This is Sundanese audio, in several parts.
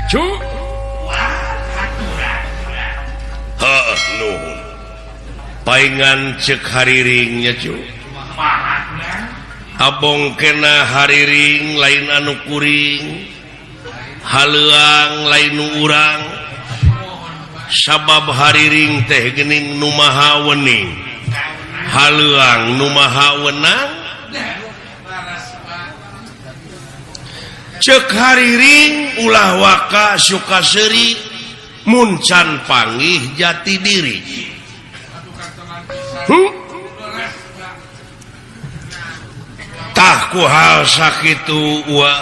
Cu. Heuh nuhun. Paingan cek hariringnya cu. Abong kena hariring lain anu kuring. Haleuang lain nu urang. Sabab hariring teh geuning nu maha wening. Haleuang nu maha wenang. Cek hariring ulah waka suka seuri mun can panggih jati diri. Tah ku hal sakitu wa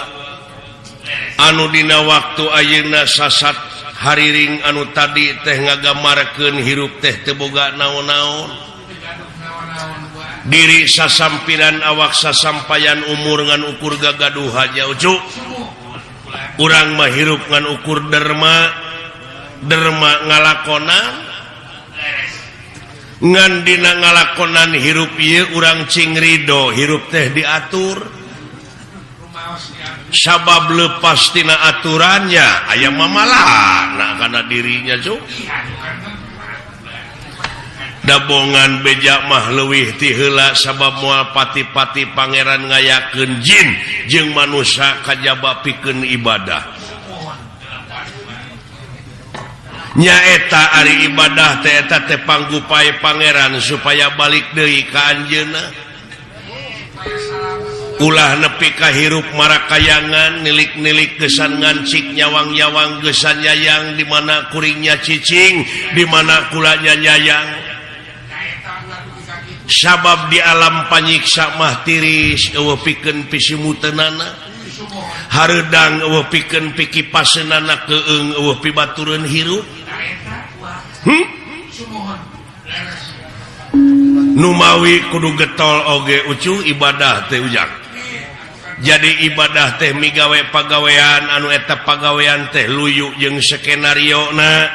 anu dina waktu ayeuna sasat hariring anu tadi teh ngagamarkeun hirup teh teu boga naon-naon. Diri sasampiran awak sasampayan umur ngan ukur gagaduh haja ucu. Urang mah hirup ngan ukur derma, derma ngalakonan. Ngan dina ngalakonan hirup ieu urang cing ridho hirup teh diatur. Sabab lepas tina aturannya aya mamalahna kana dirinya cu. Dabongan beja mah leuwih ti heula sabab moal pati-pati pangeran ngayakeun jin jeung manusia kajaba pikeun ibadah. Nyaeta ari ibadah teh eta teh panggupai pangeran supaya balik deui ka anjeunna. Ulah nepi ka hirup marakayangan nilik-nilik gesan ngancik nyawang-nyawang gesan nyayang di mana kuringnya cicing di mana kulanya nyayang. Sabab di alam panyiksa mah tiris eueuh pikeun pisimuteunana hareudang eueuh pikeun pikipaseunana keung eueuh pibatureun hirup. Numawi kudu getol oge ucu ibadah teh ujang. Jadi ibadah teh migawe pagawean anu eta pagawean teh luyu jeung skenario na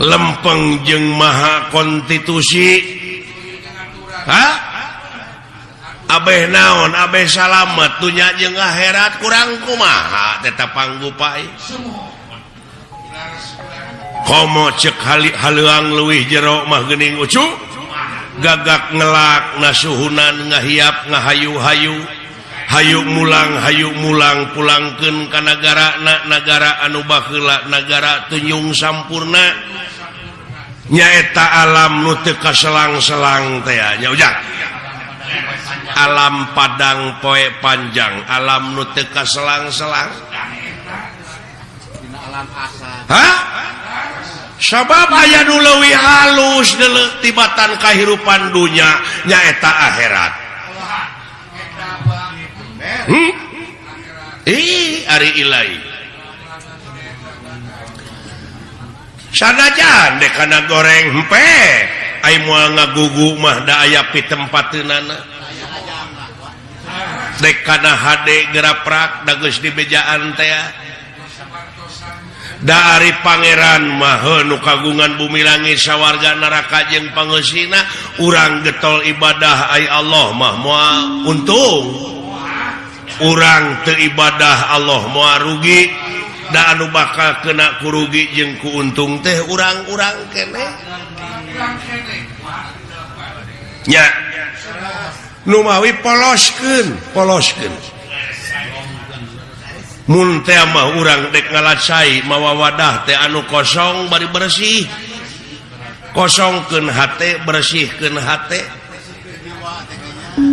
lempeng jeung maha konstitusi. Hah? Abeh naon abeh salamet dunya jeung akhirat kurang kumaha tetap panggupai. Komo cek haleuang leuwih jero mah geuning ucu gagak ngelak nasuhunan ngahiap ngahayu-hayu hayu mulang pulangkeun ka nagara na nagara anu baheula nagara tunjung sampurna nyaeta alam nu teu kaselang-selang teh nya ujang. Alam padang poe panjang alam nu teu kaselang-selang. Hah? Sabab aya nu leuwih halus deuleu tibatan kahirupan dunya nyaeta akhirat. Ih ari ilahi. Sanajan dek kana goreng hempe ai moal ngagugu mah da aya pitempateunana. Dek kana hade geraprak da geus dibejaan teh. Da ari pangeran mah nu kagungan bumi langit sawarga neraka jeung pangeusina urang getol ibadah ai Allah mah moal untung. Urang teu ibadah Allah moal rugi. Da anu bakal kena kurugi jeung ku untung teh urang-urang keneh. Nya numawi poloskeun, poloskeun. Mun teh mah urang dek ngalacai mawa wadah teh anu kosong bari bersih. Kosongkeun hate, bersihkeun hate.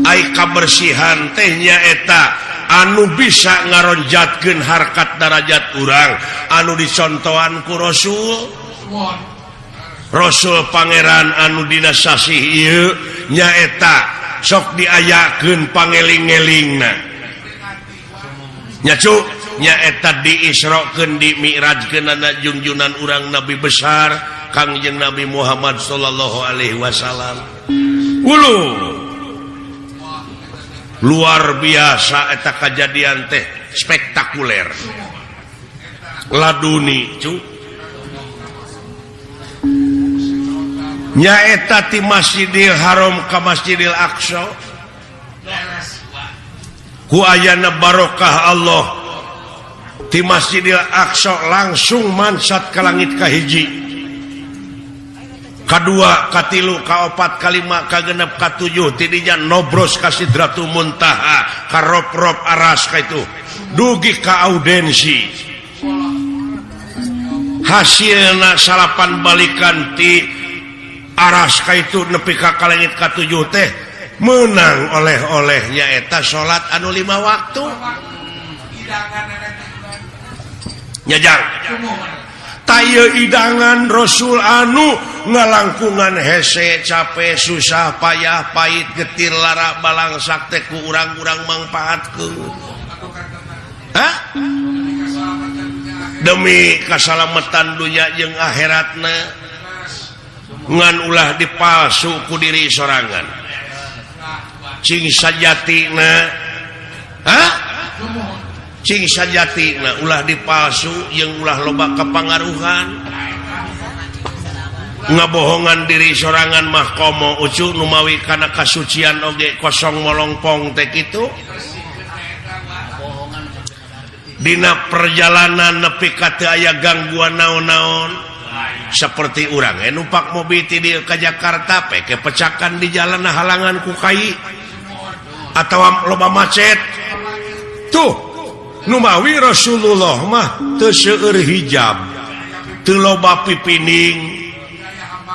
Ai kabersihan teh nyaeta anu bisa ngaronjatkeun harkat darajat urang anu dicontohan ku Rasul. Rasul pangeran anu dina sasih ieu nyaeta sok diayakeun pangeling-elingna. Nya cu nyaeta diisrokeun dimi'rajkeunana junjunan urang nabi besar Kangjeng Nabi Muhammad sallallahu alaihi wasallam. Ulu luar biasa eta kajadian teh spektakuler laduni cu nyaeta ti Masjidil Haram ka Masjidil Aqsa ku ayana barokah Allah Di Masjidil Aqsa langsung mansat ke langit kahiji, kedua, katilu, kaopat, kalima, kagenep, katujuh, tidinya nobros ka Sidratul Muntaha, ka rop-rop aras ka itu, dugi ka audensi. Hasilna salapan balikan ti aras ka itu nepi ka langit katujuh teh menang oleh-oleh, nyaeta salat anu 5 waktu. Nyajang taya idangan Rasul anu ngalangkungan hese, capek, susah payah, pahit, getir, lara, balangsak teh ku urang-urang mangpaatkeun. Hah? Demi kasalamatan dunya jeung akhiratna, ngan ulah dipalsu ku diri sorangan. Cing sajatina. Hah? Cing sajatina, ulah dipalsu jeung ulah loba kepangaruhan ngabohongan diri sorangan mah. Komo ucu numawi kana kasucian oge kosong molongpong teh kitu. Dina perjalanan nepi ka teu aya gangguan naon-naon, seperti urang numpak mobil ti dieu ka Jakarta peke pecakan di jalan, halangan ku kai atau loba macet tuh. Numawi Rasulullah mah teu seueur hijab, teu loba pipining,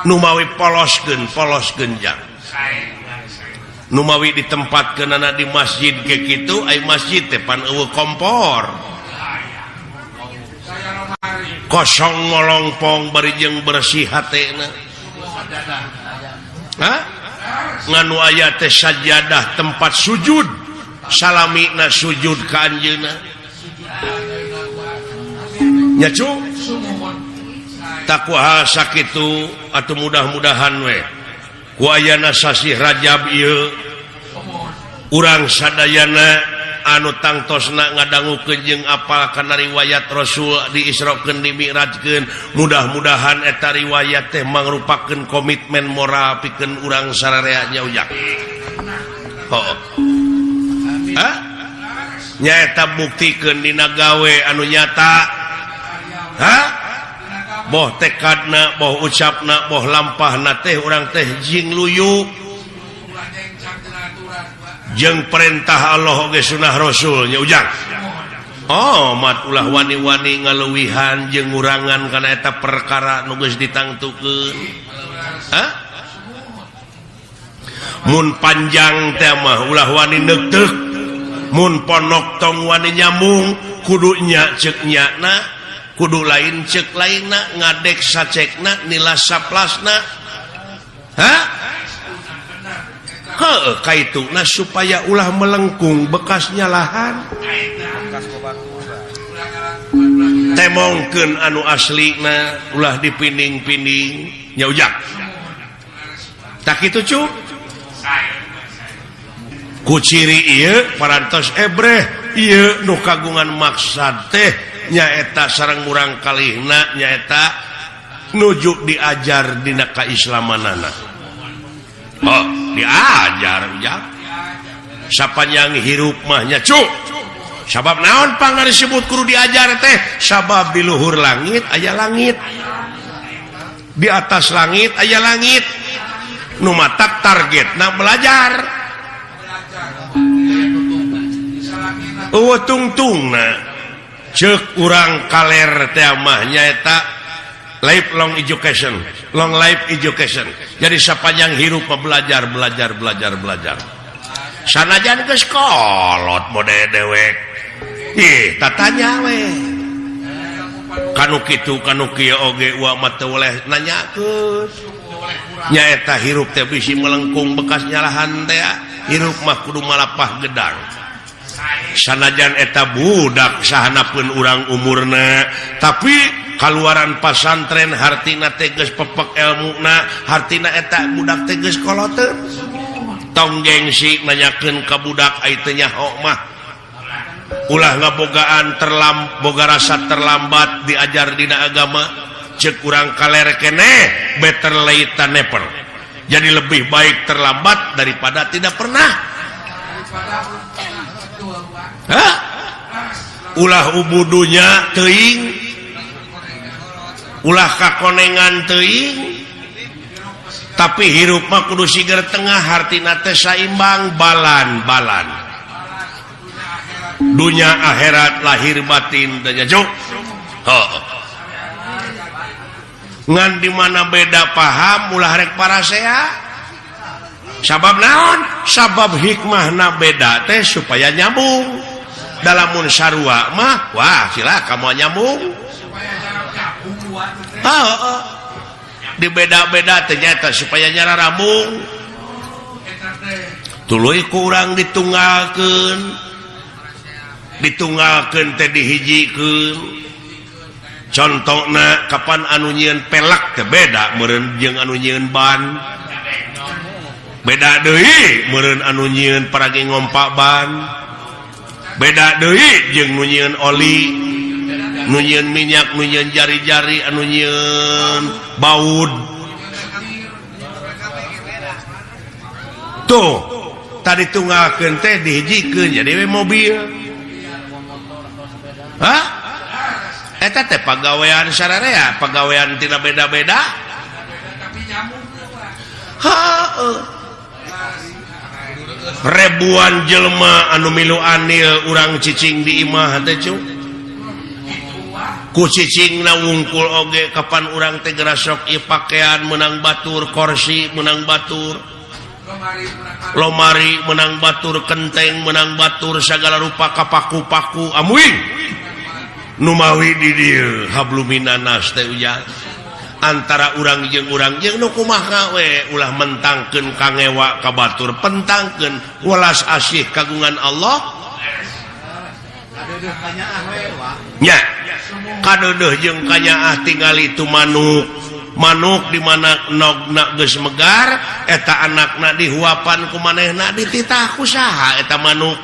numawi poloskeun, polos genjang. Numawi ditempatkeunana di masjid ke kitu, ai masjid teh pan euweuh kompor, kosong ngolongpong bari jeung bersih hatena. Hah? Nganu aya teh sajadah, tempat sujud, salamina sujud ka anjeunna nya cu. Takwa hal sakitu atau mudah-mudahan we ku ayana sasih Rajab ieu urang sadayana anu tangtosna ngadangukeun jeung apal kana riwayat Rasul diisrokeun, dimi'rajkeun, mudah-mudahan eta riwayat teh mangrupakeun komitmen moral pikeun urang sararea nya ujak. Oh. Hah? Nyaeta buktikeun dina gawe anu nyata. Hah? Boh tekadna, boh ucapna, boh lampahna teh urang teh jing luyu jeung perintah Allah oge sunah Rasulnya ujang. Oh, mat ulah wani-wani ngaluwihan jeung ngurangan kana eta perkara nu geus ditangtukeun. Hah? Mun panjang teh mah ulah wani neuteuk, mun ponok tong wani nyambung, kudu nya ceuk nyana, kudu lain ceuk lainna, ngadek sacekna, nilas saplasna. Hah? Heuh, kaituna supaya ulah melengkung bekas nyalahan. Temongkeun anu aslina, ulah dipinding-pinding nya ujak. Tak kitu cu. Ku ciri ieu parantos ebreh ieu nu kagungan maksad teh nyaeta sareng murang kalihna, nyaeta nuju diajar dina kaislamanana. Oh, diajar ujang sapanjang hirup mah nya cu. Sabab naon pangna disebut kudu diajar teh? Sabab di luhur langit aya langit, di atas langit aya langit, nu matak targetna belajar. Eueuh tungtungna ceuk urang kaler teh mah nyaeta lifelong education, long life education. Jadi sepanjang hirup mah belajar, belajar, belajar, belajar. Sanajan geus kolot mode dewek, ih tatanya we kanu kitu kanu kieu oge uwa mah teu boleh nanyakeun. Nyaeta hirup teh bisi melengkung bekas nyalahan teh, hirup mah kudu malapah gedang. Sanajan eta budak sahanapeun urang umurna, tapi kaluaran pasantren hartina teh geus pepek elmuna, hartina eta budak teh geus koloteun. Tong gengsi nanyakeun ka budak ai teu nyaho mah. Ulah ngabogaan terlam boga rasa terlambat diajar dina agama. Ceuk urang kaler keneh, better late than never. Jadi lebih baik terlambat daripada tidak pernah. Hah? Ulah ubudunya teuing, ulah kakonengan teuing, tapi hirup mah kudu siger tengah, hartina teh saimbang, balan-balan dunya akhirat, lahir batin teh juk. Oh. Ngan di mana beda paham ulah rek parasea. Sabab naon? Sabab hikmahna beda teh supaya nyambung. Dalamun sarua mah, wah, silakan mau nyambung. Oh. Dibeda-beda ternyata supaya nyara rambung, tuluy kurang ditunggalkeun, ditunggalkeun teh dihijikeun. Contohna, kapan anu nyieun pelek teh beda meureun jeung anu nyieun ban, beda deui meureun anu nyieun paragi ngompa ban, beda deui jeung nu nyieun oli, nu nyieun minyak, nu nyieun jari-jari, anu nyieun baud. Tuh tadi tunggalkeun teh dihijikeun jadi we mobil. Hah? Eta teh pagawean sararea, pagawean tina beda-beda. Heuh. Ribuan jelema anu milu anil urang cicing di imah teh cu. Ku cicing na wungkul oge kapan urang teh gerasok ieu pakaian menang batur, korsi menang batur, lomari menang batur, kenteng menang batur, segala rupa kapaku-paku amuing numawi di dieu habluminanas teh ujang antara urang jeung nu kumaha we. Ulah mentangkeun kangewa ka batur, pentangkeun welas asih kagungan Allah nya. Kadeudeuh jeung kanyaah tingali itu manuk. Manuk di mana nogna geus megar, eta anakna dihuapan ku manehna, dititah ku saha eta manuk?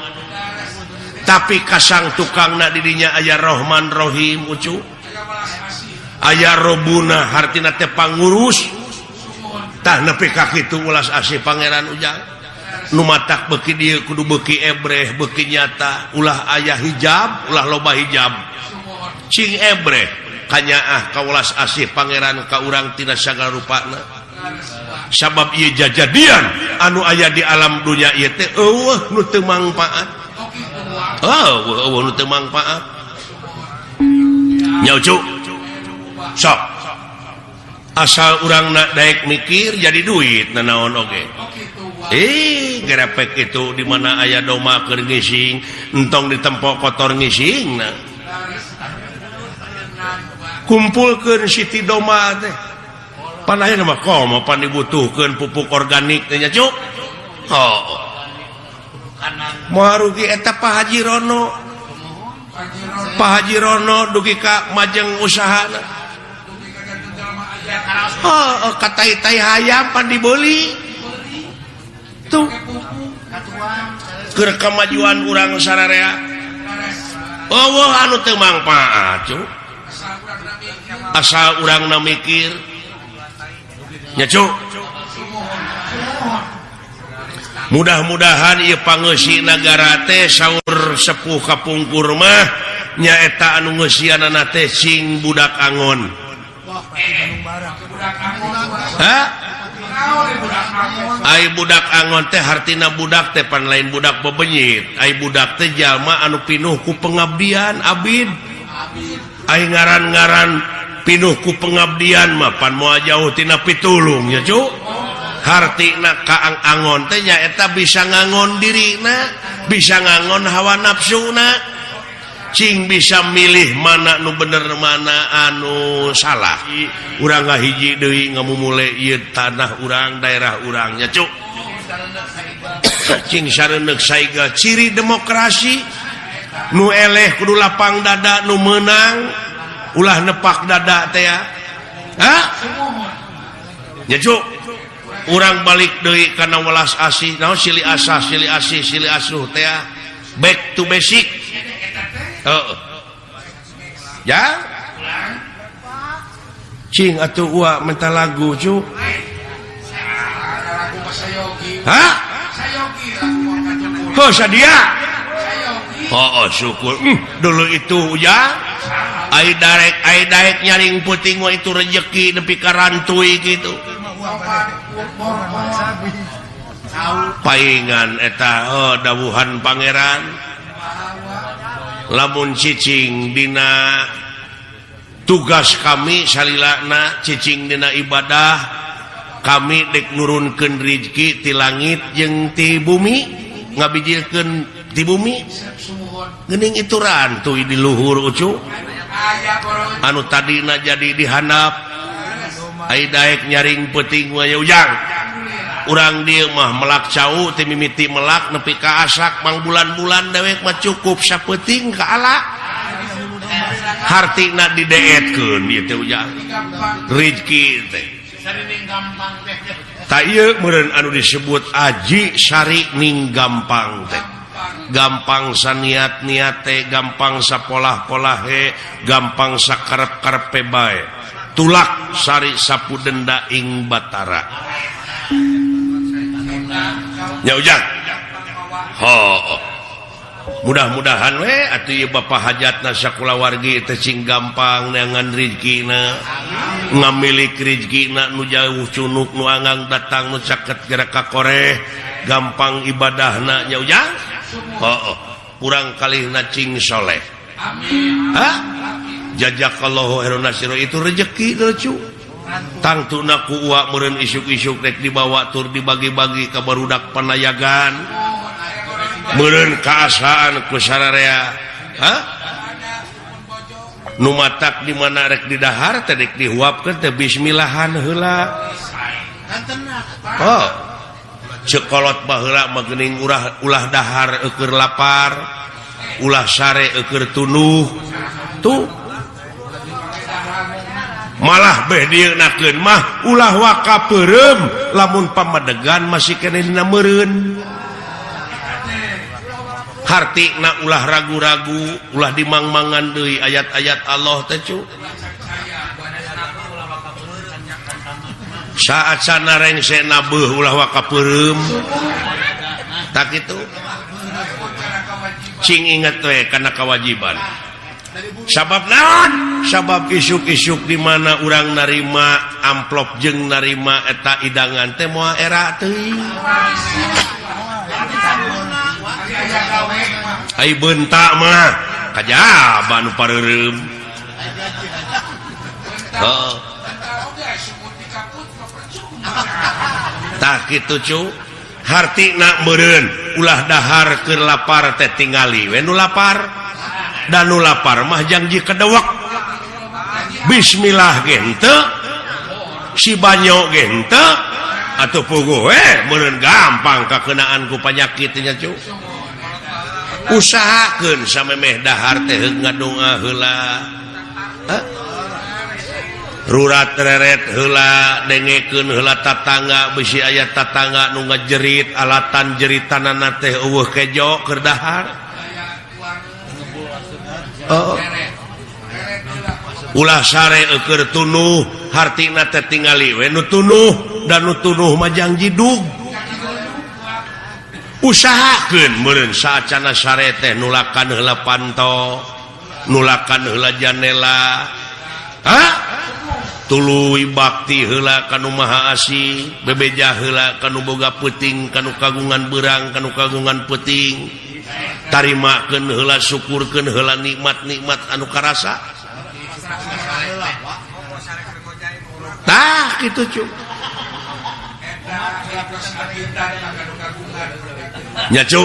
Tapi kasang tukangna didinya aya Rohman Rohim ucu, aya Robuna, hartina teh pangurus. Tah nepi ka kitu ulas asih Pangeran ujang. Nu matak beuki dieu kudu beuki ebreh, beuki nyata, ulah aya hijab, ulah loba hijab, cing ebreh kanyaah ka welas asih Pangeran ka urang tina sagala rupana. Sabab ieu jajadian anu aya di alam dunya ieu teh eueuh nu teu mangpaat, eueuh eueuh nu teu mangpaat nya ucu. Sok asal urang nak daek mikir jadi duit nanaon oge. Gerepek itu di mana aya doma keur ngising, entong ditempok kotor ngising. Nah, kumpulkeun siti doma teh pan aya mah komo pan dibutuhkeun pupuk organik teh nya cuk. Oh, moal rugi eta Pak Haji Rono. Pak Haji Rono dugi ka majeng usahana. Oh, katai-tai hayam pan dibeli tuh keur kemajuan urang sararea. Eueuh anu teu mangpaat cu, asal urangna mikir nya cu. Mudah-mudahan ieu pangeusi nagara teh saur sepuh kapungkur mah nyaeta anu ngeusianana teh sing budak angon. Hah? Ai budak angon teh hartina budak teh pan lain budak bebenyit. Ai budak teh jalma anu pinuh ku pengabdian, abid. Ai ngaran-ngaran pinuh ku pengabdian mah pan moal jauh tina pitulung nya cu. Hartina kaang angon teh nyaeta bisa ngangon dirina, bisa ngangon hawa nafsuna, cing bisa milih mana nu bener mana anu salah. Urang ngahiji deui ngamumule ieu tanah urang, daerah urang nya cuk. Cing sareundeuk saiga ciri demokrasi nu eleh kudu lapang dada, nu meunang ulah nepak dada teh ya. Hah? Nya cuk, urang balik deui kana welas asih naon, silih asah, silih asih, silih asuh teh, back to basic. Heeh. Ya? Cing atuh ua minta lagu cu. Hah? Oh sadia. Oh, syukur. Dulu itu ya ai darek ai daek nyaring peuting mah itu rejeki nepi ka rantui gitu. Paingan eta oh, dawuhan pangeran lamun cicing dina tugas kami salilana cicing dina ibadah kami dek nurunkeun rizki ti langit jeung ti bumi ngabijilkeun ti bumi geuning itu rantui di luhur ucu anu tadina jadi dihandap ai daek nyaring peuting mah ujang urang dieu mah melak cau ti mimiti melak nepi ka asak mang bulan-bulan dewek mah cukup sapeuting ka ala hartina dideetkeun ieu teh ujang rizki teh ta ieu meureun anu disebut aji sari ning gampang teh gampang saniat-niat teh gampang sapolah-polahe gampang sakarep-karepe bae tulak sari sapu denda ing batara nya ujang ho mudah-mudahan we atuh ieu Bapak hajatna sakulawargi teh cing gampang neangan rizkina ngamilik rizkina nu jauh cunuk nu anggang datang nu caket gerak ka koreh gampang ibadahna nya ujang ho kurang kalihna cing soleh amin ha jazakallahu khairan nasiru itu rezeki lucu tangtuna ku uak meureun isuk-isuk rek dibawa tur dibagi-bagi ka barudak panayagan meureun kaasaan ku sararea ha nu matak di mana rek didahar teh rek dihuapkeun teh bismillahan heula oh cekolot baheula mah geuning ulah dahar eueur lapar ulah sare eueur tunduh tuh malah beh dieunakeun mah ulah waka peureum lamun pamadegan masih keneh dina meureun hartina ulah ragu-ragu ulah dimangmangan deui ayat-ayat Allah teh cu saat sana rengse nabeuh ulah waka peureum tak kitu cing inget we kana kewajiban sabab naon sabab isuk-isuk di mana urang narima amplop jeung narima eta idangan teh moal era teuing ai bentak mah kajaba nu pareureum heuh tah kitu cu hartina meureun ulah dahar keur lapar teh tingali we nu lapar dan nu lapar mah janji kedewek bismillah ge henteu si banyo ge henteu atuh puguh we meureun gampang kakeunaan ku panyakit nya cu usahakeun samemeh dahar teh heug ngadonga heula rurat reret heula dengekeun heula tatangga bisi aya tatangga nu ngajerit alatan jeritanana teh eueuh kejo keur dahar oh. Ulah sare eueur tunuh hartina teh tingali we nu tunuh dan nu tunuh mah janji dug usahakeun meureun saacana sare teh nulakan heula panto nulakan heula janela ha tuluy bakti heula ka nu maha asih bebeja heula ka nu boga peuting ka nu kagungan beurang ka nu kagungan peuting tarimakeun heula syukurkeun heula nikmat-nikmat anu karasa tah kitu cu nya cu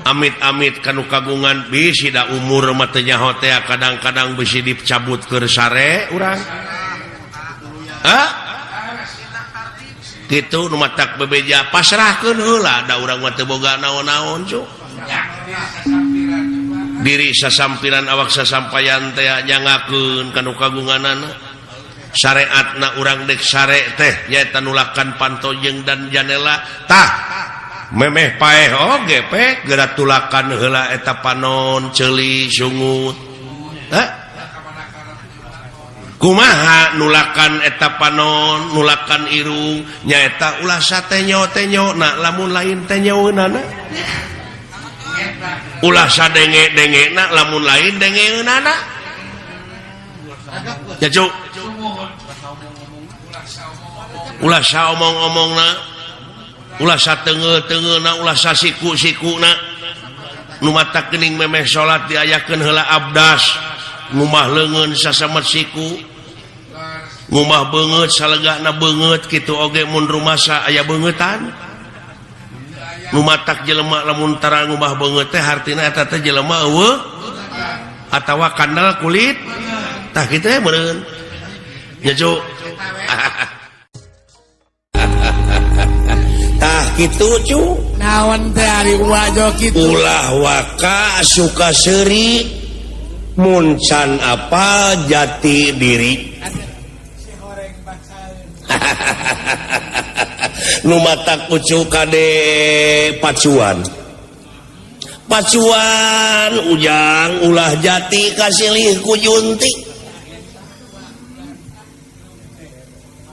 amit-amit kanu kagungan bisi da umur mah teu nyaho teh kadang-kadang bisi dicabut keur sare urang ha kitu nu matak bebeja pasrahkeun heula da urang mah teu boga naon-naon cu diri sasampiran awak sasampayan teh nyangakeun kanu kagunganana syariatna urang dek sare teh nyaeta nulakan panto jeung dan janela tah memeh paeh oge pe geura tulakan heula eta panon ceuli sungut ha kumaha nulakan eta panon nulakan irung nyaeta ulah satenyo-tenyo na lamun lain tenyoeunana Ulah sadenge-dengena, lamun lain dengeunana ya, Cuk. Ulah saomong-omongna, ulah sateunggeul-teunggeulna, ulah sasiku-sikuna. Nu matak geuning memeh salat diayakeun heula abdas, ngumah leungeun sasamet siku, ngumah beungeut salegana beungeut. Kitu oge mun rumasa aya beungeutan. Nu matak jelema lamun tara ngumah beungeut teh hartina eta teh jelema euweuh atawa kandel kulit. Tah, kitu ya meureun nya, Cuk. Tah, kitu, Cu. Naon teh ari wajo kitu? Ulah waka suka seuri mun can apal jati diri. Si horeng bacaeun. Nu matak, Ucu, kade pacuan pacuan, Ujang, ulah jati kasilih ku junti.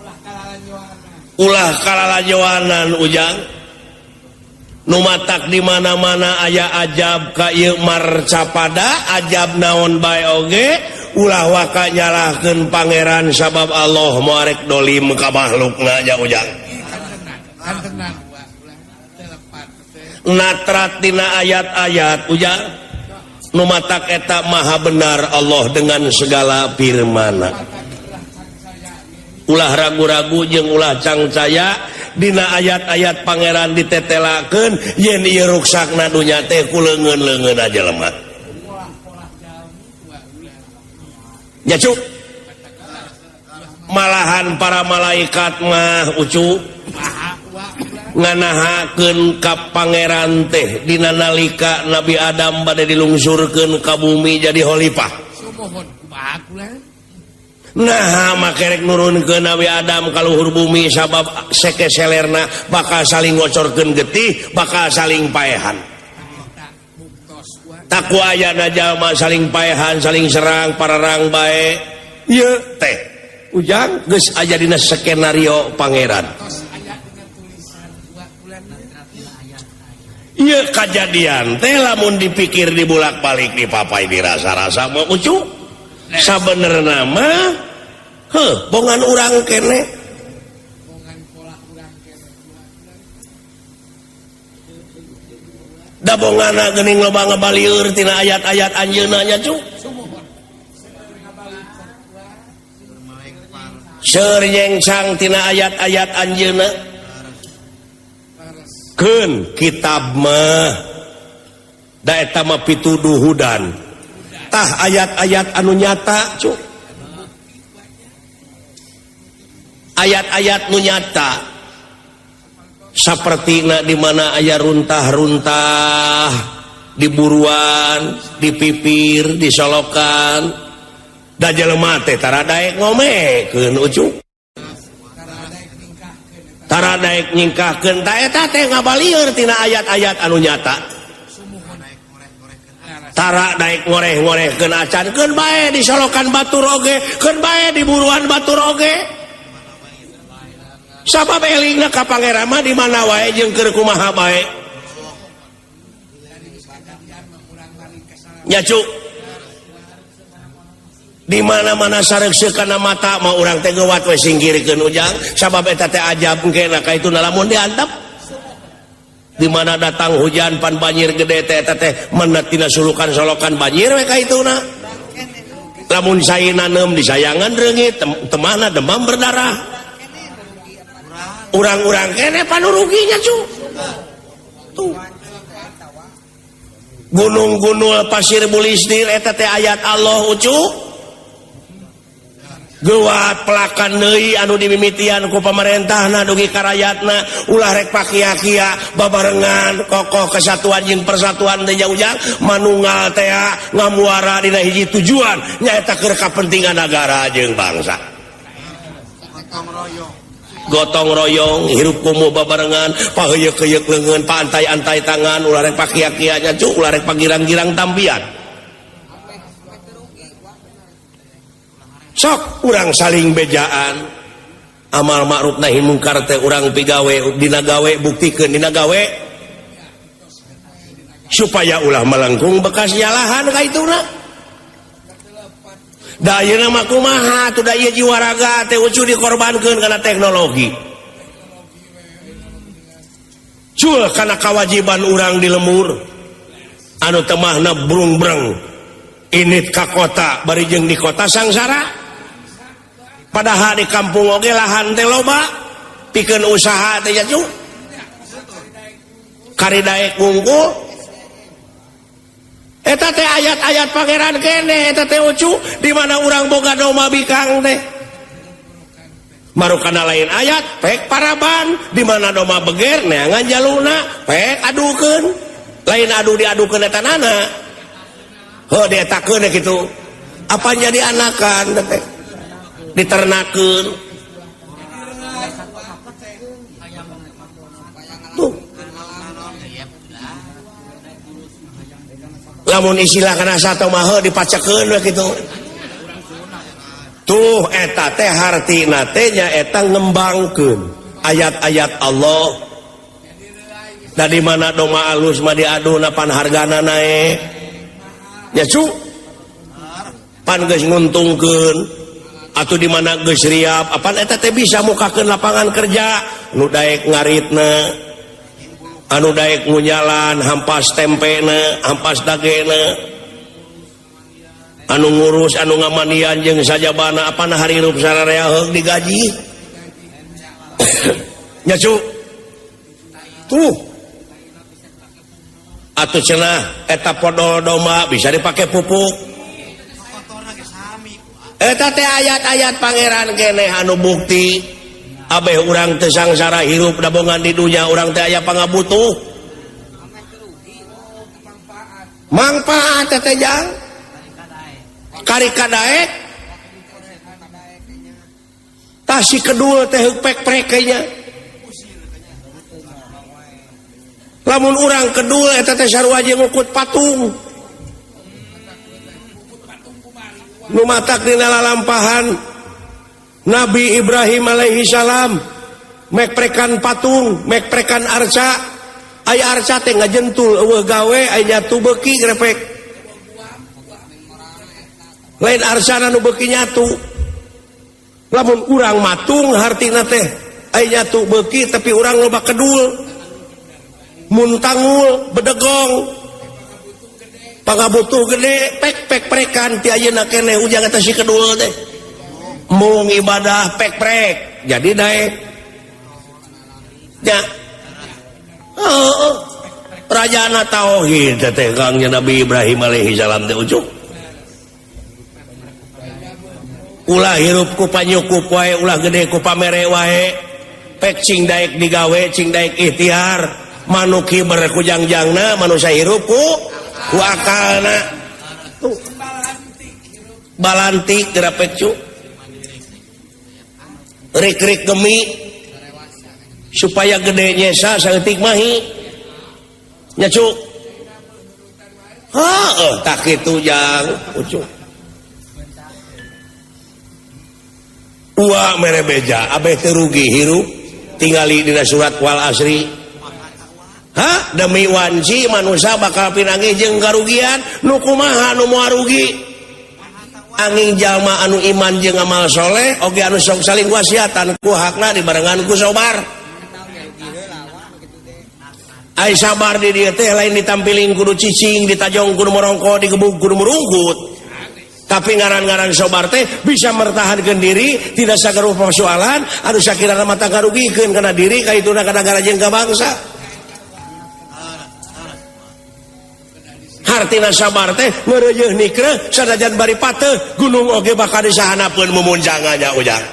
Ulah kalalajoana. Ulah kalalajoanan, Ujang. Nu matak di mana-mana aya ajab ka ieu marcapada, ajab naon bae oge ulah waka nyalahkeun Pangeran, sabab Allah moal rek dolim ka makhlukna nya, Ujang. Ih, kan tenan, kan tenan, Wak. Ulah teu lepat teh. Natrat dina ayat-ayat, Ujang. Nu matak eta maha benar Allah dengan segala firmana. Ulah ragu-ragu jeung ulah cangcaya. Dina ayat-ayat Pangeran ditetelakeun yen ieu ruksakna dunya teh ku leungeun-leungeun jelema. Polah-polah jalmi, Wak, ulah. Nya, Cuk. Malahan para malaikat mah, Ucu, Maha, Wak, ulah. nganahakeun ka Pangeran teh dina nalika Nabi Adam bade dilungsurkeun ka bumi jadi khalifah. Sumuhun, kumaha kula? Nah, makerek nurunkeun Nabi Adam ka luhur bumi sabab seke selerna bakal saling ngocorkeun getih, bakal saling paehan. Eta buktos, Wak. Taku ayana jalma saling paehan, saling serang, pararang bae. Ieu teh, Ujang, geus aya dina skenario Pangeran. Tos aya dina tulisan, Wak, kula. Ieu kajadian teh lamun dipikir, dibulak-balik, dipapai, dirasa-rasa mah, Ucu, sabenerna mah heuh bongan urang kene. Bongan polah urang kene, Wak, kula. Da bongana geuning loba ngabalieur tina ayat-ayat anjeunna nya, Cu. Sumuhun. Seueur ngabalikeun, Wak. Seueur nyengsang tina ayat-ayat anjeunna. Leres. Keun kitab mah da eta mah pituduh hudan. Tah, ayat-ayat anu nyata, Cu, ayat-ayat nu nyata sapertina di mana aya runtah-runtah di buruan, di pipir, di solokan, da jelema teh tara daek ngomekeun, Ucu. Tara daek ningkahkeun eta. Tara daek nyingkahkeun. Ta eta teh ngabalieur tina ayat-ayat anu nyata. Sumuhun. Leres. Tara daek ngoreh-ngorehkeun acan, keun bae di solokan batur oge, keun bae di buruan batur oge, sabab elingna ka Pangeran mah di mana wae jeung keur kumaha bae. Dari kejadian mah urang balik kesalahan. Nya, Cuk, di mana-mana sareukseuk kana mata mah urang teh geuwat we singkirkeun, Ujang, sabab eta teh ajab engke ka itu lamun diantep. Di mana datang hujan pan banjir gede teh, eta teh menet tina sulukan solokan banjir we ka ituna. Lamun cai nanem disayangan reungit, temahna demam berdarah. Urang-urang kene panuruginya, Cu. Tuh, gunung-gunung pasir bulistir eta teh ayat Allah, Ucu. Geuwat pelakan deui anu dimimitian ku pamarentahna dugi ka rayatna. Ulah rek pakia-kia, babarengan kokoh kesatuan jeung persatuan teh, Ujang, manunggal teh ngamuara dina hiji tujuan, nyaeta keur kapentingan negara jeung bangsa. Gotong royong, hirup kumuh babarengan, paheuyeuk-heuyeuk leungeun, pantai-antai tangan. Ulah rek pakia-kia nya, Cu, ulah rek pagirang-girang tampian. Sok urang saling bejaan. Amal ma'ruf nahi mungkar teh urang pigawe dina gawe, buktikeun dina gawe. Supaya ulah melengkung bekas nyalahan ka ituna. Da ayeuna mah kumaha tuh, da ieu jiwa raga teh ucu dikorbankeun kana teknologi. Cul kana kewajiban urang di lembur anu temahna brung-breng init ka kota bari jeung di kota sangsara. Padahal di kampung oge lahan teh loba pikeun usaha teh nya cu. Kari daek wungkul. Eta teh ayat-ayat pangeran kene eta teh ucu di mana urang boga domba bikang teh. Marukana lain ayat pek paraban di mana domba beger neangan jaluna pek adukeun. Lain adu diadukeun eta nana. Heuh dietakeun kitu. Apa jadi anakan teh? Diternakeun. Tuh. Lamun istilah kana satu mah heuh dipacekeun we kitu. Tuh eta teh hartina teh nya eta ngembangkeun ayat-ayat Allah. Da di mana domba alus mah diaduna pan hargana naek. Nya cu. Pan geus nguntungkeun atuh di mana geus riap apan eta teh bisa mukakeun lapangan kerja nu daek ngaritna. Anu daek ngunyalan hampas tempena, hampas dagena. Anu ngurus, anu ngamanian jeung sajabana apana harirup sararea heug digaji. Nya cu. Tuh. Atuh cenah eta podol domba bisa dipake pupuk. Eta teh ayat-ayat pangeran keneh anu bukti abeh urang teu sangsara hirup dabongan di dunya urang teh aya pangabutuh. Mangpaat teh teh jang. Kari kadaek. Tah si kedul teh heuk pek-prek nya. Lamun urang kedul eta teh sarua jeung ngukut patung. Nu matak dina lalampahan Nabi Ibrahim alaihi salam mekprekan patung, mekprekan arca. Aya arca teh ngajentul eueuh gawe aya nyatu beuki grepek. Lain arcana nu beuki nyatu. Lamun urang matung hartina teh aya nyatu beuki tapi urang loba kedul. Muntangul bedegong. Pangabutuh gede pek-pek prekan ti ayeuna keneh ujang eta si kedul teh. Mung ibadah pek-prek jadi daek. Ya. Oh, rajana tauhid teh Kang Nabi Ibrahim alaihi salam teh ucuk. Ulah hirup ku panyukup wae, ulah gede ku pamere wae. Pek cing daek digawe, cing daek ikhtiar. Manuk hiber ku jangjangna, manusia hirup ku akalna. Tuh. Balantik geura pek cu. Rik-rik gemi supaya gede nyesa saeutik mahi. Nya cu. Heeh, tak kitu jang ucu. Ua mere beja abeh teu rugi hirup tingali dina surat Wal Asri. Hah, demi wanci manusia bakal pinanggih jeung karugian nu kumaha nu moal rugi. Angin jalma anu iman jeung amal soleh oge anu sok saling wasiatan ku hakna dibarengan ku sabar. Ai sabar di dieu teh lain ditampiling kudu cicing, ditajong kudu morongko, digebug kudu murungkut. Tapi ngaran-ngaran sabar teh bisa mertahankeun diri, tidak sagaruh persoalan anu sakirana mata ngarugikeun kana diri ka ituna kana negara jeung ka bangsa. Hartina sabar teh ngeureuyeuh nikreuh sanajan bari pateuh gunung oge bakal disahanapeun mumuncangannya ujang.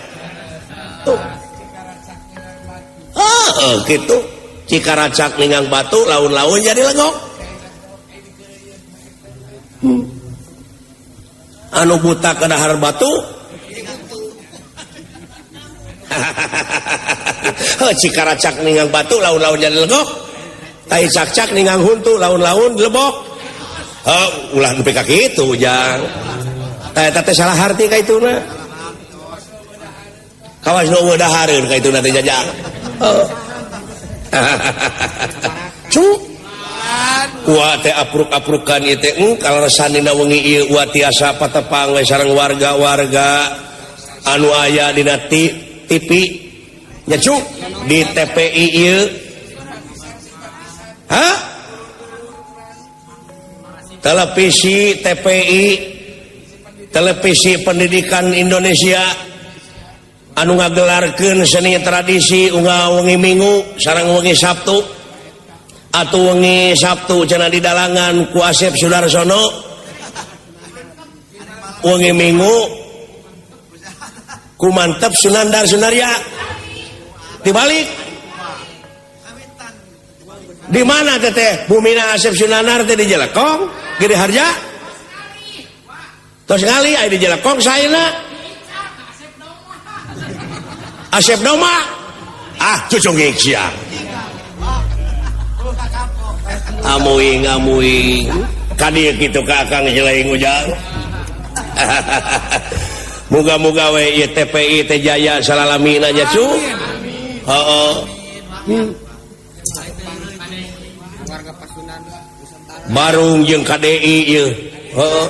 Tuh. Heeh kitu. Cikaracak ninggang batu laun-laun jadi legok. Anu buta kedahar batu. Heuh cikaracak ninggang batu laun-laun jadi legok. Tai cak-cak ninggang huntu laun-laun lebok. Heuh ulah nepi ka kitu ujang. Tah eta teh salah harti ka ituna. Kawas nu eueuh dahareun ka ituna teh jajang. Heuh. Cu. Ua teh apruk-aprukan ieu teh kaleresan dina wengi ieu ua tiasa patepang we sareng warga-warga anu aya dina TV nya cu di TPI ieu. Hah? Televisi TPI, Televisi Pendidikan Indonesia anu ngagelarkeun seni tradisi unggal wengi Minggu sareng wengi Sabtu. Atau wengi Sabtu cenah di dalangan ku Asep Sudarsono, wengi Minggu ku Mantep Sunandar Sunarya. Dibalik di mana teteh bumina Asep Sunandar teh di Jelekong Gede Harja tos ngali aya di Jelekong saena Asep Doma ah cucung sia. Amuing amuing kadieu kitu ka Akang Silaing Ujang. Muga-muga we ieu TPI teh jaya salalamina nya cu. Heeh. Barung jeung KDI ieu. Heeh.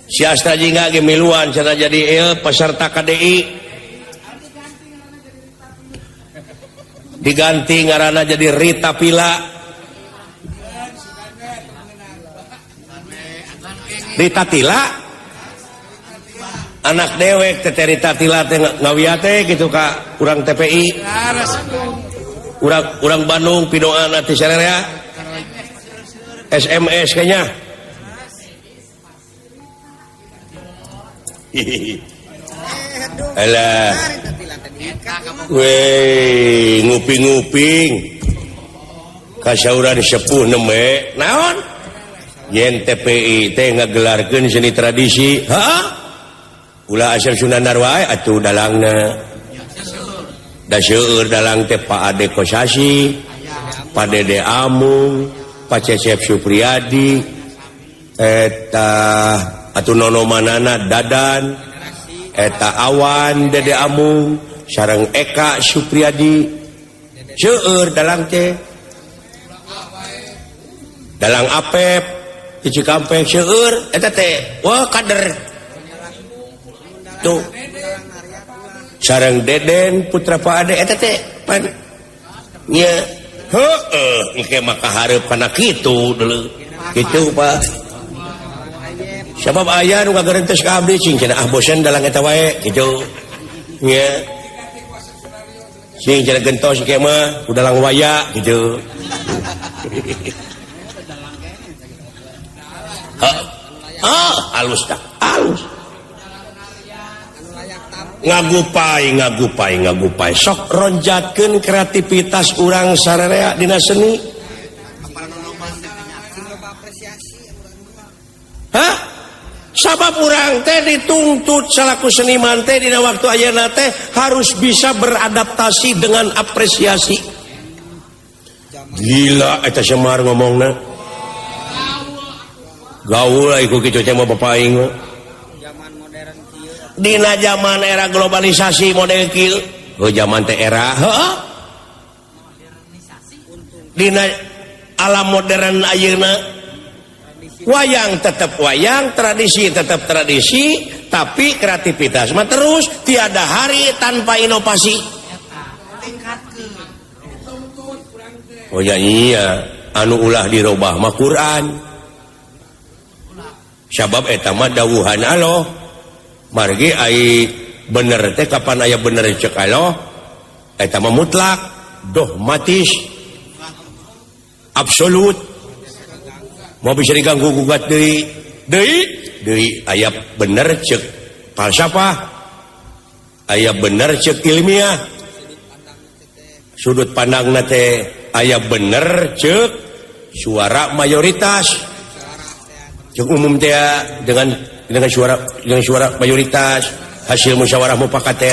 Si Astra jingga ge miluan cenah jadi ieu peserta KDI. Diganti ngaranna jadi Rita Pila. Rita Tila anak dewek teh Rita Tila teh ngawia teh gitu ka urang TPI urang Bandung pidoana teh sararea SMS kayaknya. Alah weh nguping-nguping kasauran sepuh nembe naon yen TPI teh ngagelarkeun seni tradisi. Heeh, ulah Asep Sunandar wae atuh dalangna da seueur dalang teh Pak Ade Kosasi, Pak Dede Amung, Pak Cecep Supriyadi, eta atuh nono manana Dadan, eta Awan Dede Amung sareng Eka Supriyadi. Seueur dalang teh dalang Apep di Cikampek seueur eta teh wah kader tuh sareng Deden putra Pak Ade eta teh pan nya heueuh engke mah kahareup kana kitu deuleu kitu Pak. Sabab aya nu kagerentes ka abdi cing cenah ah bosen dalang eta wae kitu nya sing cenah gentos engke mah udalang waya kitu. Ah, halus tak halus ngagupai ngagupai ngagupai sok ronjatkeun kreativitas urang sararea dina seni. Hah? Sabab urang teh dituntut salaku seniman teh dina waktu ayeuna teh harus bisa beradaptasi dengan apresiasi. Gila eta Semar ngomongna. Gaul lah ikut kitu teh mah bapak aing mah. Dina zaman era globalisasi model kieu, heuh zaman teh era heuh. Dina alam modern ayeuna wayang tetap wayang, tradisi tetap tradisi, tapi kreativitas mah terus tiada hari tanpa inovasi. Oh ya iya, anu ulah dirobah mah Quran. Sabab eta mah dawuhan Allah. Margi ai bener teh kapan aya bener cek Allah eta mah mutlak, dogmatis, absolut. Mau bisa diganggu gugat deui, deui, deui aya bener cek falsafah, aya bener cek ilmiah. Sudut pandangna teh aya bener cek suara mayoritas. Cek umum teh dengan suara mayoritas hasil musyawarah mufakat teh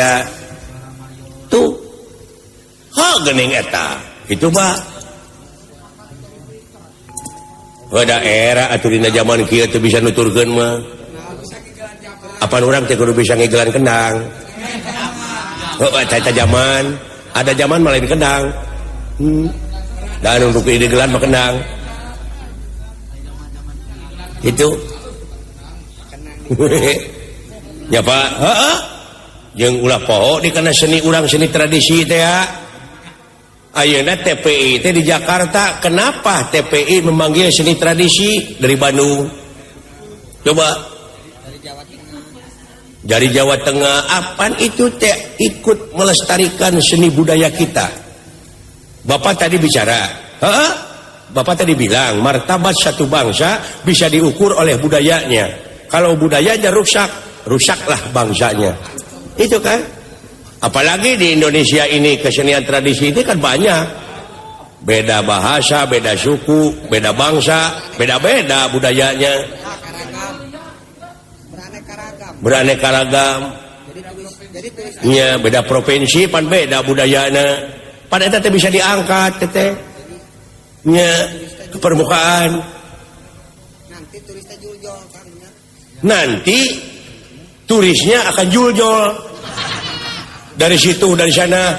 tuh ha geuning eta kitu mah pada era atuh dina zaman kieu teu bisa nuturkeun mah apan urang teh kudu bisa ngegelan kendang. Heuh eta zaman ada zaman mah lain kendang. Dan untuk idegelan mah kendang. Itu. Ya Pak, heeh. Jeung ulah poho di kana seni urang, seni tradisi teh ya. Ayeuna TPI teh di Jakarta, kenapa TPI memanggil seni tradisi dari Bandung? Coba dari Jawa Tengah, apaan itu teh ikut melestarikan seni budaya kita. Bapak tadi bicara, heeh? Bapak tadi bilang martabat satu bangsa bisa diukur oleh budayanya. Kalau budayanya rusak, rusaklah bangsanya. Itu kan? Apalagi di Indonesia ini kesenian tradisi ini kan banyak. Beda bahasa, beda suku, beda bangsa, beda-beda budayanya. Beraneka ragam. Beraneka ragam. Jadi turis Ya, beda provinsi pan beda budayanya. Pan eta teh bisa diangkat teh. Nya ke permukaan. Nanti turisnya juljol kan ya. Nanti turisnya akan juljol. Dari situ, dari sana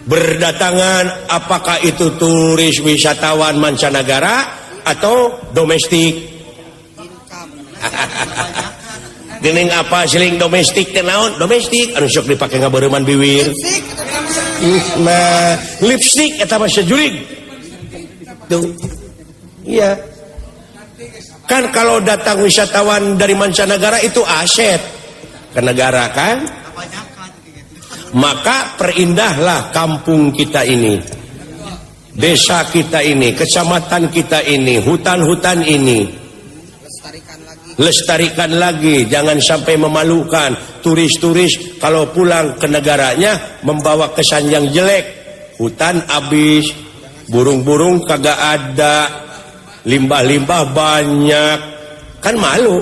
berdatangan, apakah itu turis wisatawan mancanegara atau domestik. Income. Gening apa seling domestik teh naon? Domestik anu sok dipake ngabareuman biwir. Lipstik itu kan. Nah, lipstick eta mah sejurig. Tuh. Iya. Kan kalau datang wisatawan dari mancanegara itu aset ke negara kan? Maka perindahlah kampung kita ini, desa kita ini, kecamatan kita ini, hutan-hutan ini. Lestarikan lagi. Lestarikan lagi, jangan sampai memalukan turis-turis kalau pulang ke negaranya membawa kesan yang jelek. Hutan habis, burung-burung kagak ada, limbah-limbah banyak, kan malu.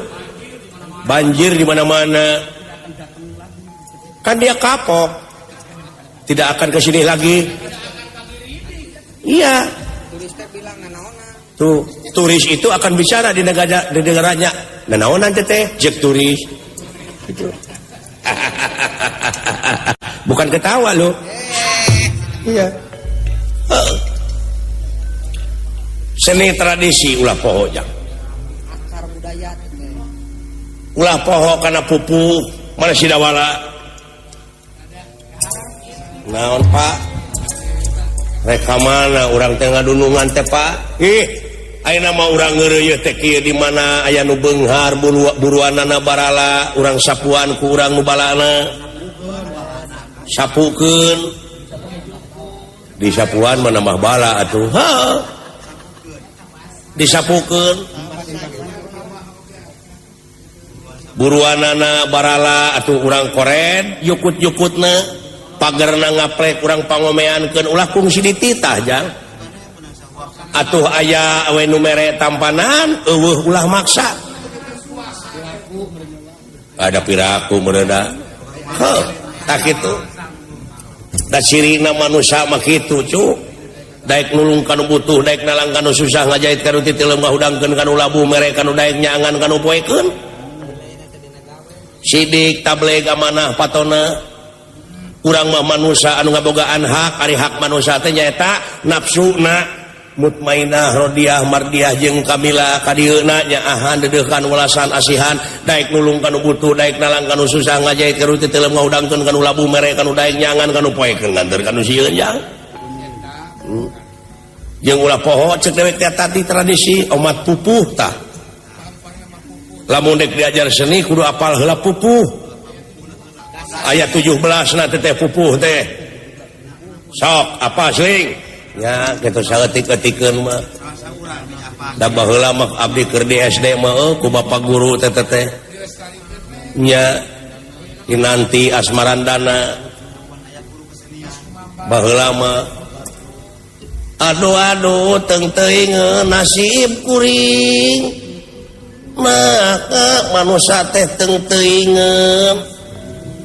Banjir di mana-mana. Kan dia kapok, tidak akan ke sini lagi. Iya. Turis teh bilang nanaonan. Tuh, turis itu akan bicara di negara, di negaranya. Nanaonan teh, jek turis. Gitu. Bukan ketawa loh. Iya. Heeh. Seni tradisi ulah poho jang. Akar budaya teh. Ulah poho kana pupuh, mana sidawala. Naon Pak? Rek ka mana urang teh ngadunungan teh Pak? Ih, ayeuna mah urang ngeureuyeuh teh kieu di mana aya nu beunghar buruanana barala, urang sapuan ku urang nu balana. Sapukeun. Di sapuan mah nambah bala atuh. Heuh. Disapukeun. Buruanana barala atuh urang kored yukut-yukutna. Pagerna ngaplek urang pangomeankeun ulah kungsi dititah jang. Atuh aya we nu mere tampanan eueuh ulah maksa. Ada piraku meureuda. Heuh, tak kitu. Da cirina manusia mah kitu cu. Daek nulung kanu butuh, daek nalang kanu susah, ngajait kanu titilem, ngahudangkeun kanu labuh, mere kanu daek nyangan kanu poekeun. Sidik tableg amanah patona. Urang mah manusia anu ngabogaan hak, ari hak manusia teh nyaeta nafsuna mutmainah rodiah mardiah jeung kamila kadieuna nyaahan dedeuhkan welasan asihan daek nulung kanu butuh, daek nalang kanu susah, ngajait kanu titilem, ngahudangkeun kanu labuh, mere kanu daek nyangan kanu poekeun, nganter kanu sieun jang. Jeung ulah poho cek dewek teh tadi tradisi omat pupuh tah. Lamun dek diajar seni kudu apal heula pupuh. Ayat 17 na teh pupuh teh. Sok apa seling? Ya kitu saeutik-eutikeun mah. Da baheula mah abdi keur di SD mah ku bapak guru teh teh. Nya Kinanti Asmarandana. Baheula mah aduh aduh teng teuing nasib kuring. Maka manusia teh teng teuingeun.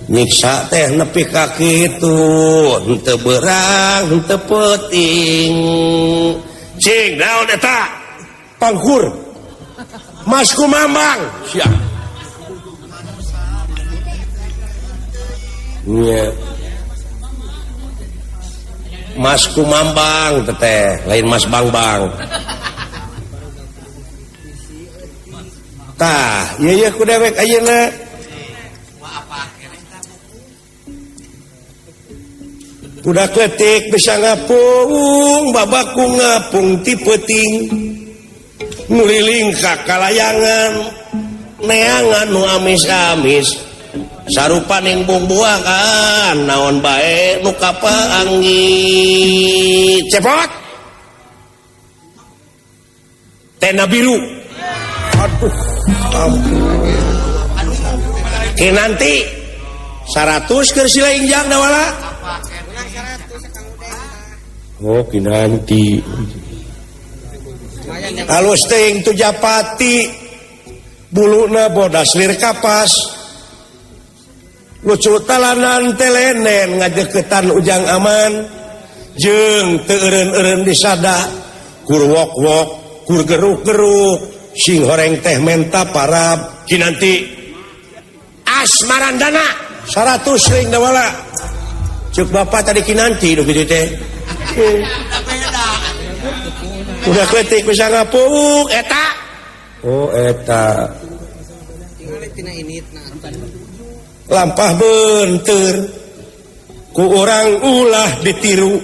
Nyiksa teh nepi ka kitu, henteu beurang, henteu peuting. Cing naon eta? Pangkur. Mas Kumambang. Siap. Nya. Mas Kumambang teteh lain Mas Bangbang. Tah, ieu ye ku dewek ayeuna. Budak letik bisa ngapung, babaku ngapung ti peuting. Nguriling ka kalayangan, neangan nu amis-amis. Sarupaning bungbuangan, naon bae nu kapaanggi. Cepot. Tenda biru. Aduh, ampun. Kinanti 100 keur sila injang dawala. Oh, kinanti. Halus teuing tu japati. Buluna bodas lir kapas. Lucu talanan telenen ngajeketan ujang aman. Jeung teu eureun-eureun disada. Kur wok-wok, kur geruk-geruk, sing horeng teh menta parab. Kinanti asmarandana 100 ring dawala. Ceuk bapak tadi kinanti nu kitu teh. Udah kletik bisa ngapung eta. Oh eta. Lampah benteur ku urang ulah ditiru.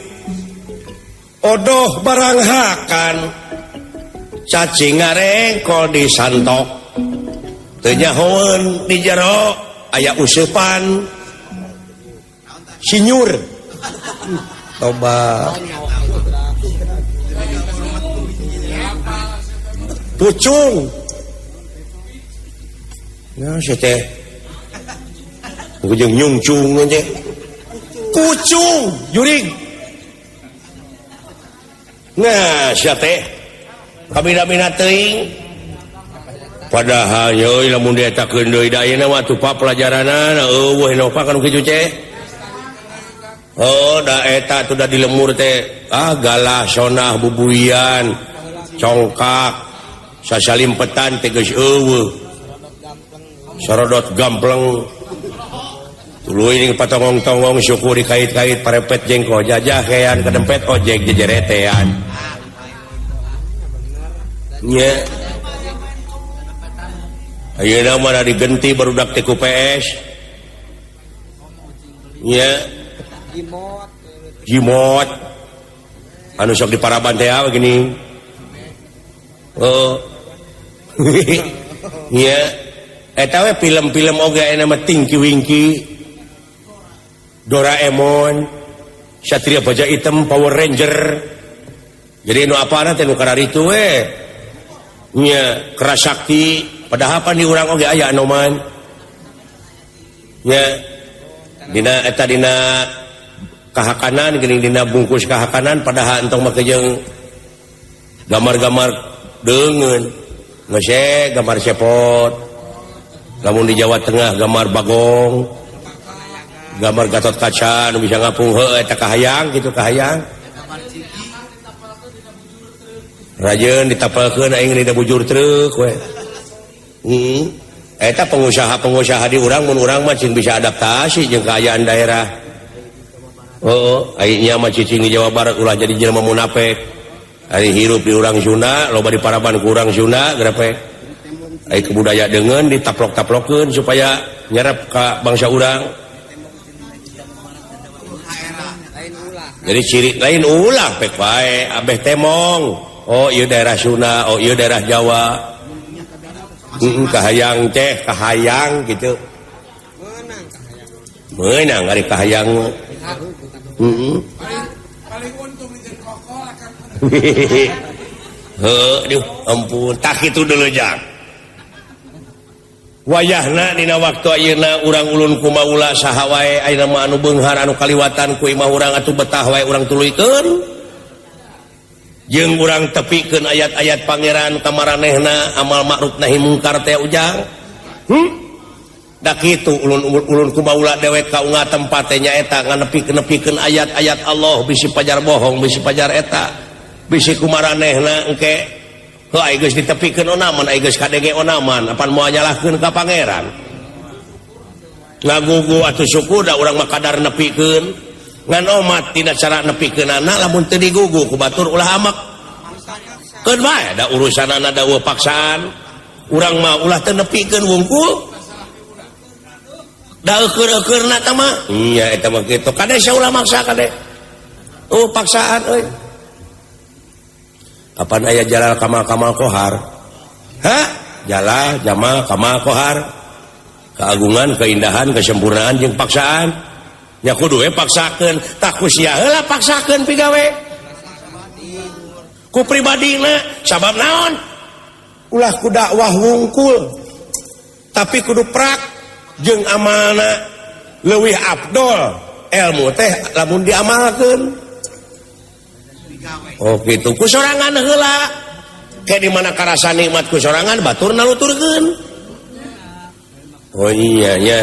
Odoh barang hakan cacing ngarengkol disantok. Teu nyahoeun di jero aya useupan sinyur. Toba. Pucung. Ya si teh. Ujung nyungcung aja. Kucung jurig. Nah, sia teh. Kabina-bina teuing. Padahal euy lamun dietakeun deui da ayeuna mah atuh pa pelajaranana eueuh nu pa kanu kitu teh. Oh, da eta tuh da di lemur teh. Ah, galah sonah bubuian, congkak, sasalimpetan teh geus eueuh. Sorodot gampleng. Tuluy ning patongong-tongong syukur dikait-kait parepet jengko jajah kean kedempet ojek jejeretean. Nya. Ayeuna mah digenti barudak teh ku PS. Nya. Jimot. Anu sok diparaban teh gini. Oh. Nya. Eta we film-film oge ayeuna mah Tinky Winky. Doraemon, Satria Baja Hitam, Power Ranger. Jadi nu apana teh nu kararitu we. Nya Kerasakti, padahal pan di urang oge aya anoman. Nya dina eta dina kahakanan geuning dina bungkus kahakanan padahal entong make jeung gambar-gambar deungeun. Geus gambar cepot. Lamun di Jawa Tengah gambar Bagong. Gambar Gatot Kaca nu bisa ngapung heuh eta kahayang kitu kahayang. Rajeun ditapelkeun aing dina bujur truk we. Heeh. Eta pengusaha-pengusaha di urang mun urang mah cing bisa adaptasi jeung kaayaan daerah. Heeh, aing nya mah cicing di Jawa Barat ulah jadi jelema munafik. Ari hirup di urang Sunda, loba di paraban ku urang Sunda gerepe. Ai kebudaya deungeun ditaplok-taplokeun supaya nyerep ka bangsa urang. Jadi ciri lain ulah pek wae abeh temong. Oh ieu daerah Sunda, oh ieu daerah Jawa. Kahayang teh, kahayang gitu. Meunang ari kahayang. Heeh. Paling untung jeung kokol akan. Heuh, duh, ampun, tah kitu deuleu jang. Wayahna dina waktu ayeuna urang ulun kumaula saha wae ayeuna mah anu beunghar anu kaliwatan ku imah urang atuh betah wae urang tuluykeun. Jeung urang tepikeun ayat-ayat pangeran ka maranehna amal ma'ruf nahi mungkar teh ujang. Da kitu ulun kumaula dewek ka unga tempat teh nyaeta nganepikeun ayat-ayat Allah bisi pajar bohong bisi pajar eta bisi kumaranehna engke heuh ai geus ditepikeun onaman ai geus kadenge onaman apan moal nyalahkeun ka pangeran. Ngagugu atuh syukur da urang mah kadar nepikeun. Ngan omat tina cara nepikeunana lamun teu digugu ku batur ulah amak. Keun bae da urusanana da eueuh paksaan. Urang mah ulah teu nepikeun wungkul. Da eukeun-eukeurna tah mah. Nya eta mah kitu. Kade sia ulah maksa kade. Oh paksaan euy. Kapan aya Jalal Kamal Kamal Kohar? Hah? Jalal Jamal Kamal Kohar. Keagungan, keindahan, kesempurnaan jeung paksaan. Nya kudu we paksakeun, tah ku sia heula paksakeun pigawe. Ku pribadina sabab naon? Ulah ku dakwah wungkul. Tapi kudu prak jeung amalna leuwih afdol ilmu teh lamun diamalkeun. Oh kitu ku sorangan heula. Ke di mana karasa nikmat ku sorangan batur naluturkeun. Oh iya nya.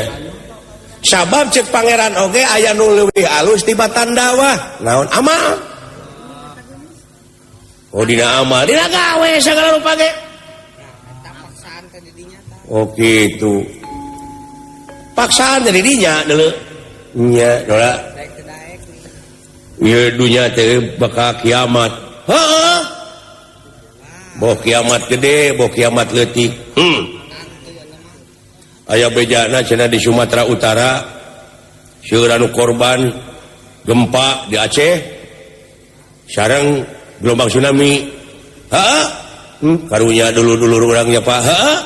Sabab cek pangeran oge aya nu leuwih alus tibatan dakwah. Naon amal? Oh dina amal, dina gawe sagala rupa ge. Oh kitu. Paksaan teh di dinya deuleu. Nya dola. Ieu dunya teh bakal kiamat. Heeh. Boh kiamat gede, boh kiamat leutik. Aya bejana cenah di Sumatera Utara seueur anu korban gempa di Aceh sareng gelombang tsunami. Heeh. Karunya dulur-dulur urang nya Pak. Heeh.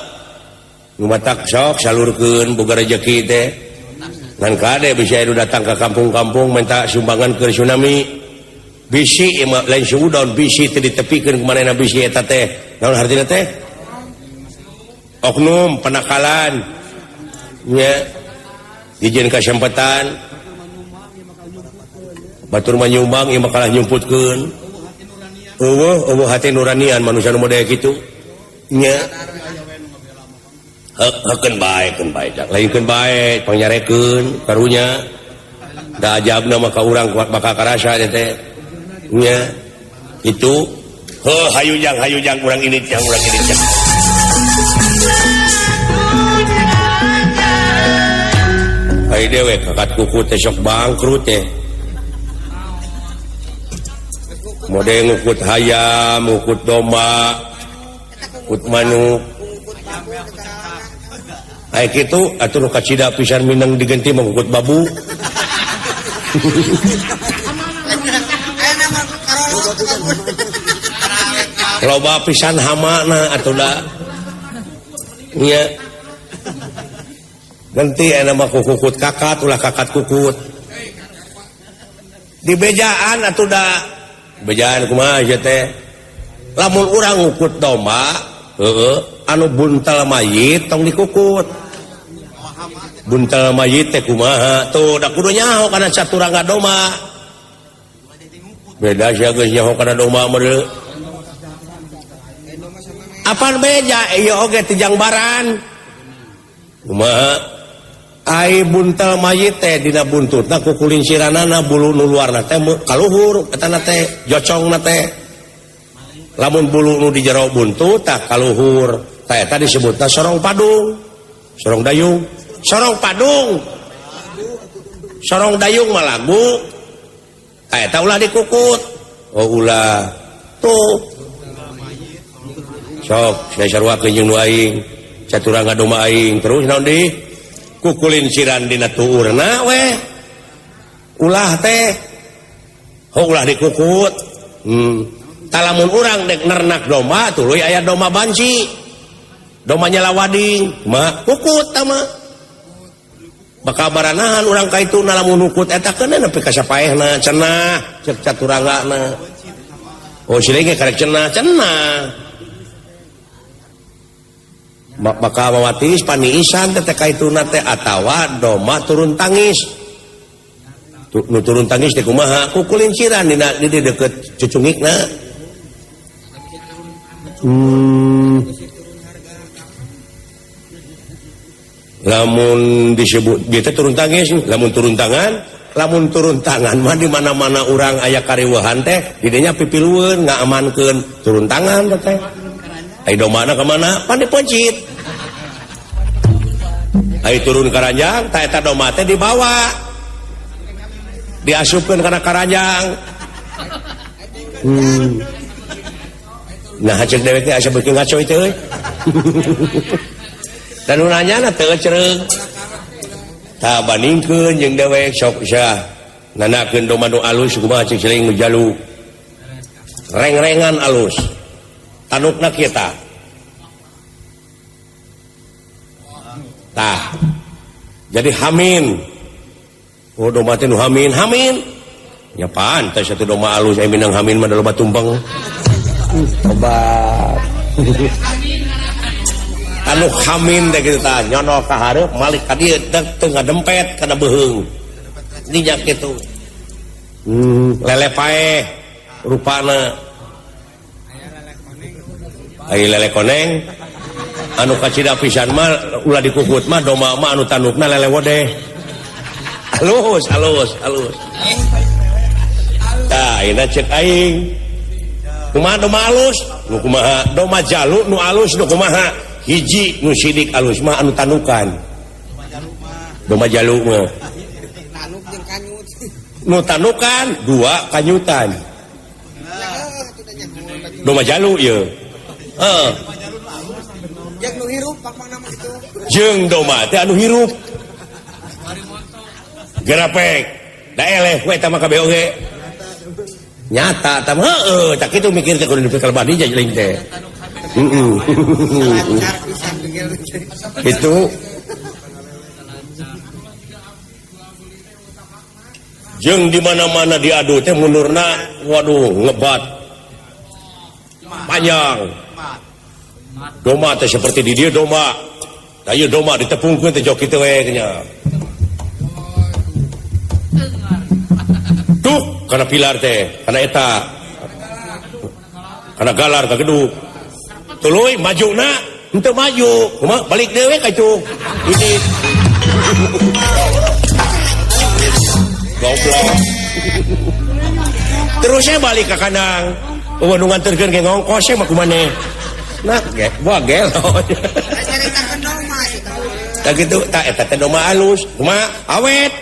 Nu matak sok salurkeun boga rejeki teh. Ngan kade bisa anu datang ke kampung-kampung minta sumbangan ke tsunami. Bisi ieu mah lain suudon bisi teh ditepikeun ku manehna bisi eta teh. Naon hartina teh? Oknum penakalan. Nya dijieun kasempetan batur mah nyumbang ieu mah kalah nyumputkeun. Eueuh eueuh hate nuranian manusia nu model kitu. Nya heukeun bae keun bae lainkeun bae pangnyarekeun karunya da ajabna mah ka urang kuat bakal karasa teh nya itu heuh hayu jang urang ini jang urang ini jang. Ai dewek kakat kuku teh sok bangkrut teh. Mode ngukut hayam, ngukut domba, ngukut manuk. Ai kitu atuh nu kacida pisan minang digenti mah ngukut babu. Loba pisan hamana atuh da. Nya. Ganti aya mah kukut kakat ulah kakat kukut. Di bejaan atuh da. Bejaan kumaha ieu teh? Lamun urang ngukut domba, heueuh, anu buntal mayit tong dikukut. Buntal mayit teh kumaha? Tuh da kudu nyaho kana caturangga domba. Beda sia geus nyaho kana domba mah deui. Apan beja ieu oge teh jangbaran. Kumaha? Ai buntal mayit teh dina buntutna kukulinciranana bulu nu luarna teh kaluhur etana teh jocongna teh. Lamun bulu nu di jero buntut tah kaluhur tah eta disebutna sorong padung. Sorong dayung, sorong padung. Sorong dayung mah lagu. Tah eta ulah dikukut. Oh ulah. Tuh. Sok sia sarua jeung nu aing. Caturangga domba aing terus naon deui? Kukulinciran dina tuurna we. Ulah teh. Ho ulah dikukut. Talamun urang dek nernak domba tuluy aya domba banci. Domba nyalawading, mah kukut tah mah. Bakal baranahan urang ka itu lamun nukut eta keun nepi ka sapaehna cenah cek caturanggana. Oh silih ge karek cenah cenah. Bakal mawatis paniisan teh ka ituna teh atawa domba turun tangis. Nu turun tangis teh kumaha? Kukulinciran dina di deukeut cucungikna. Lamun disebut dia teh turun tangis, lamun turun tangan mah di mana-mana urang aya kariweuhan teh didinya pipilueun ngaamankeun turun tangan teh. Ai domana ka mana? Pan dipencit. Ai turun ka ranjang, ta eta domba teh dibawa. Diasupkeun kana karanjang. Nah cek dewek teh asa beuki ngaco itu euy. Dan nu nanyana teu cereung. Tah bandingkeun jeung dewek sok sia nanakeun domba nu alus kumaha cek siling nu jalu. Reng-rengan alus. Tanukna kita. Tah. Jadi hamin. Oh domba teh nu hamin, hamin. Nya pantes atuh domba alus aya minang hamin mah loba tumpeng. Obat. Anu hamin teh kitu tah nyono ka hareup malik ka dieu teu ngadempet kana beuheung. Ninyak kitu. Lele paeh rupana. Ai lele koneng anu kacida pisan mah ulah dikukut mah domba mah anu tandukna lele wodeh. Alus alus alus. Tah ayeuna ceuk aing. Kumaha domba alus? Nu kumaha? Domba jalu nu alus nu kumaha? Hiji nu sidik alus mah anu tanukan. Domba jalu mah. Nu tanukan dua kanyutan. Domba jalu ieu. Heeh. Jeung domba teh anu hirup. Gerapek. Da eleh we eta mah kabeh oge. Nyata tam heueuh tak kitu mikir teh kudu dipikir badi jeung teh. Heeh. Itu jeung di mana-mana diadu teh mundurna waduh ngebat. Panjang. Domba teh seperti di dieu domba. Da ieu domba ditepungkeun teh jok kitu we nya. Tuk kana pilar teh, kana eta. Kana galar ka geduk. Tuluy majuna henteu maju, kumaha balik deui we ka itu. Ini. Goblok. Terusnya balik ka kandang. Eueuh nu nganterkeun ge ngongkos mah kumaneh. Nah, ge, wah gelo. Tah kitu, tah eta teh domba alus, kumaha awet.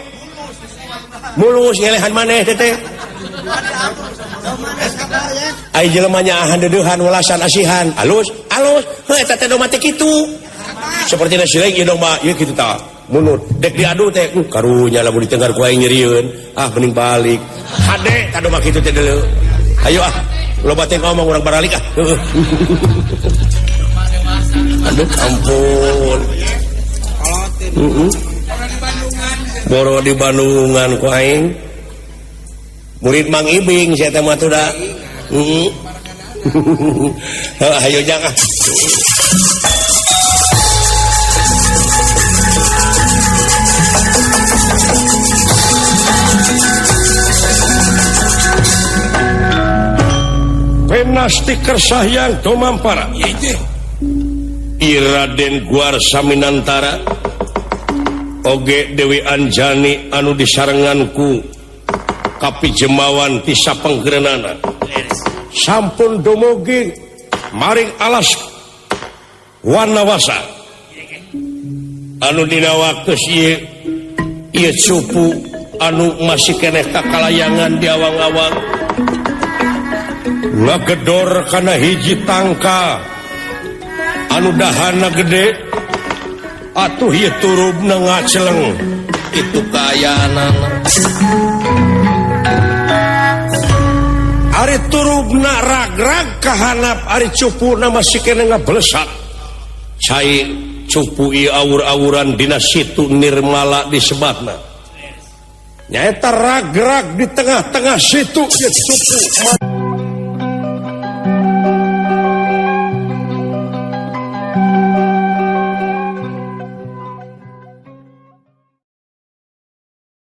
Mulus ngelehan maneh teh teh. Ai jelema nyaahan deudeuhan welasan asihan, alus, alus. Heuh eta teh domba teh kitu. Sapertina sileung ieu domba, ieu kitu tah. Munut dek diadu teh, karunya lamun ditenggar ku aing nyerieun. Ah mending balik. Hade ka domba kitu teh deuleu. Ayo ah, loba teh ngomong urang baralik ah. Aduh ampun. Boro di Bandungan ku aing. Murid Mang Ibing saya teh mah tuh da. Heuh ayo jang ah. Penasti Kersahyang Tomampara. Iraden Guar Saminantara oge Dewi Anjani anu disarenganku kapi jemawan ti sapenggerenana sampun dumugi maring alas Wanawasa anu dina waktu ieu cupu anu masih keneh kakalayangan di awang-awang ngagedor kana hiji tangka anu dahana gede atuh ieu turubna ngaceleng itu kaayaanana ari turubna ragrag kahanap ari cupuna masih keneh ngablesat cai cupu ieu awur-awuran dina situ nirmala disebatna nyaeta ragrag di tengah-tengah situ ieu cupu.